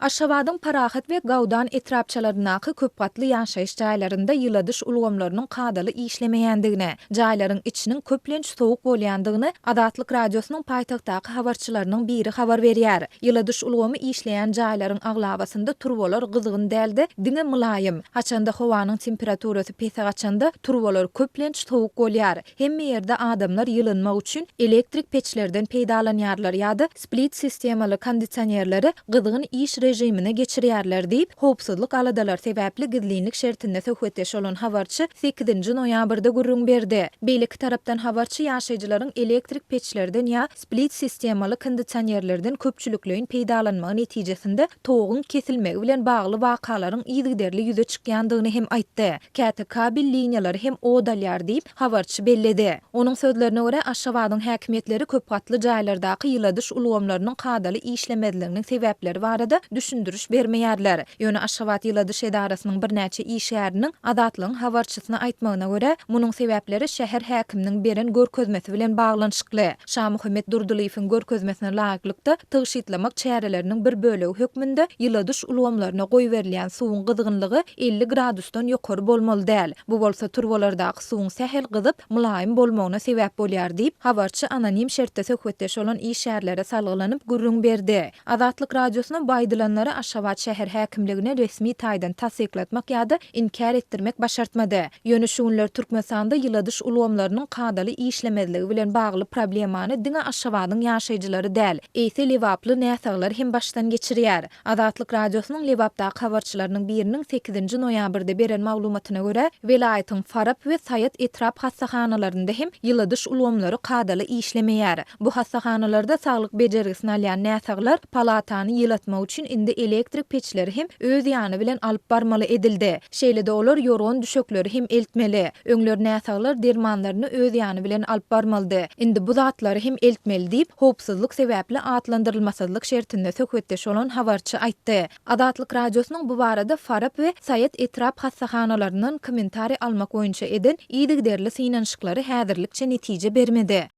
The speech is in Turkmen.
Aşgabadyň Parahat we Gaudan etrapçalaryndaky köpgatly ýaşaýyş jaýlarynda ýyladyş ulgamlarynyň kadaly işlemeýändigini, jaýlaryň içiniň köplenç sowuk bolýandygyny Azatlyk Radiosynyň paýtagtdaky habarçylarynyň biri habar berýär. Ýyladyş ulgamy işleýän jaýlaryň aglabasynda turbalar gyzgyn däl-de, diňe mylaýym. Haçanda howanyň temperaturasy pese gaçanda, turbalar köplenç sowuk bolýar. Hemme ýerde adamlar ýylynmak üçin elektrik peçlerden peýdalanýarlar ýa-da split sistemaly kondisionerleri gyzgyn iş režimine geçirýärler diýip, howpsuzlyk aladalary sebäpli gizlinlik şertinde söhbetdeş bolan habarçy sekizinji noýabrda gürrüň berdi. Beýleki tarapdan habarçy ýaşaýjylaryň elektrik peçlerden ýa split sistemaly kondisionerlerden köpçülikleýin peýdalanmagy netijesinde toguň kesilmegi bilen bagly wakalaryň yzygiderli ýüze çykýandygyny hem aýtdy. Käte kabel liniýalary hem ot alýar diýip, habarçy belledi. Onuň sözlerine görä, Aşgabadyň häkimiýetleri köpgatly jaýlardaky ýyladyş ulgamlarynyň kadaly işlemezliginiň sebäpleri barada düşündiriş bermeýärler. Ýöne Aşgabat ýyladyş edarasynyň birnäçe işgäriniň Azatlygyň habarçysyna aýtmagyna görä, munuň sebäpleri şäher häkiminiň beren görkezmesi bilen baglanyşykly. Şamuhammet Durdylyýewiň görkezmesine laýyklykda, tygşytlamak çäreleriniň bir bölegi hökmünde ýyladyş ulgamlaryna goýberilýän suwuň gyzgynlygy 50 gradusdan ýokary bolmaly däl. Bu bolsa turbalardaky suwuň sähel gyzyp, mylaýym bolmagyna sebäp bolýar diýip, habarçy anonim şertde söhbetdeş bolan işgärlere salgylanyp gürrüň berdi. Azatlyk Radiosyna bu aýdylanlary Aşgabat şäher häkimligine resmi taýdan tassyklatmak ýa-da inkär etdirmek başartmady. Ýöne şu günler Türkmenistanda ýyladyş ulgamlarynyň kadaly işlemezligi bilen bagly problemany diňe Aşgabadyň ýaşaýjylary däl, eýse lebaply näsaglar hem başdan geçirýär. Azatlyk Radiosynyň Lebapdaky habarçylarynyň biriniň sekizinji noýabrda beren maglumatyna görä, welaýatyň Farap we Saýat etrap hassahanalarynda hem ýyladyş ulgamlary kadaly işlemeýär. Bu hassahanalarda saglyk bejergisini alýan näsaglar palatany ýylatmak üçin indi elektrik peçleri hem öz ýany bilen alyp barmaly edildi. Şeýle-de olar ýorgan-düşekleri hem eltmeli. Öňler näsaglar dermanlaryny öz ýany bilen alyp barmalydy. Indi bu zatlary hem eltmeli diýip, howpsuzlyk sebäpli atlandyrylmasyzlyk şertinde söhbetdeş bolan habarçy aýtdy. Azatlyk Radiosynyň bu barada Farap we Saýat etrap hassahanalaryndan kommentariý almak boýunça eden yzygiderli synanyşyklary häzirlikçe netije bermedi.